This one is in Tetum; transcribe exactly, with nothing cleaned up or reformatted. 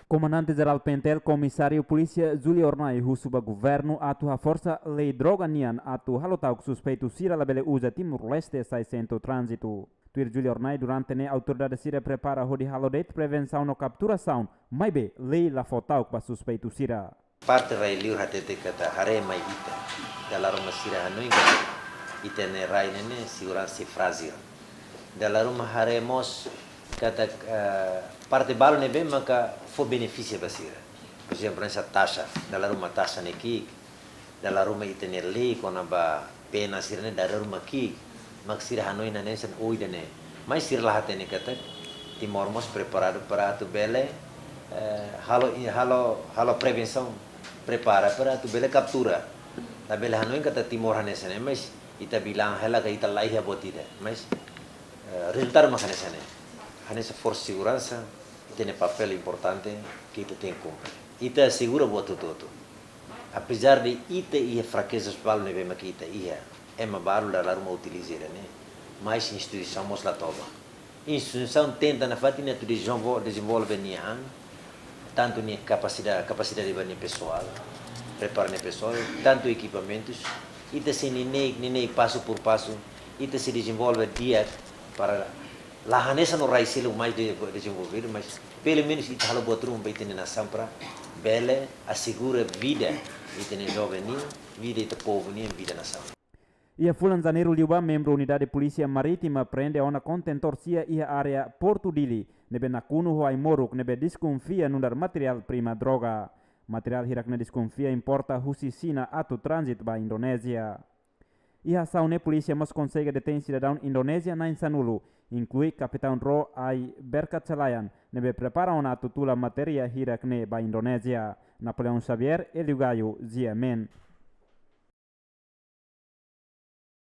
Komandante Jerál P N T L, Komisáriu Polísia Julio Hornai husu ba governu atu haforsa lei droga nian atu halo ta'uk suspeitu sira labele uza Timor-Leste sai sentru tránzitu. Tuir Julio Hornai, durante ne'e autoridade sira prepara hodi halo de'it prevensaun no kapturasaun, maibé lei la fó ta'uk ba suspeitu sira. Parte rai liur hatete katak haree mai ita. Dala ruma sira hanoin katak ita-nia rai ne'e ne'e seguransa sei frajil. Dala ruma haree mós katak, eh, parte balu ne'ebé maka fó benefísiu ba sira. Por ezemplu, hanesan taxa, dala ruma taxa ne'e ki'ik, dala ruma ita-nia lei kona-ba pena sira-ne'e dala ruma ki'ik, mak sira hanoin hanesan oin ida-ne'e. Mas sira la hatene katak Timor mós preparadu para atu bele, eh, halo, halo, halo prevensaun, prepara para atu bele kaptura. Labele hanoin katak Timor hanesan ne'e, mas ita bilang hela katak ita laiha buat ida. Mas, eh, rezultadu mak hanesan ne'e. Hanesan forsa seguransa, ita-nia papél importante ke ita tenke kumpre. Ita asegura buat hotu-hotu. Apezar de ita iha frakeza balu ne'ebé mak ita iha, ema balu dala ruma utiliza ida-ne'e, mas instituisaun mós la toba. Instituisaun tenta nafatin atu dezenvol-, dezenvolve nia an, tantu nia kapasidade, kapasidade ba nia pesoál, prepara nia pesoál, tantu ekipamentus, ita sei neineik, neineik pasu por pasu, ita sei dezenvolve di'ak para la hanesan no rai seluk mais de-, dezenvolvidu, mas pelumenus ita halo buat ruma ba ita-nia nasaun para bele asegura vida ita-nia joven nian, vida ita povu nian, vida nasaun. Iha fulan Janeiru liubá, membru Unidade Polísia Marítima prende ona kontentór sia iha área Portu Dili, ne'ebé nakonu ho ai-moruk ne'ebé deskonfia nu'udar matéria-prima droga. Materiál hirak-ne'e deskonfia importa husi Xina atu tránzitu ba Indonézia. Iha asaun ne'e polísia mós konsege detein sidadaun Indonézia na'in sanulu, inklui kapitaun ró ai Berkacalayan, ne'ebé prepara ona atu tula matéria hirak-ne'e ba Indonézia. Napoleão Xavier, Hélio Gaio, G M N.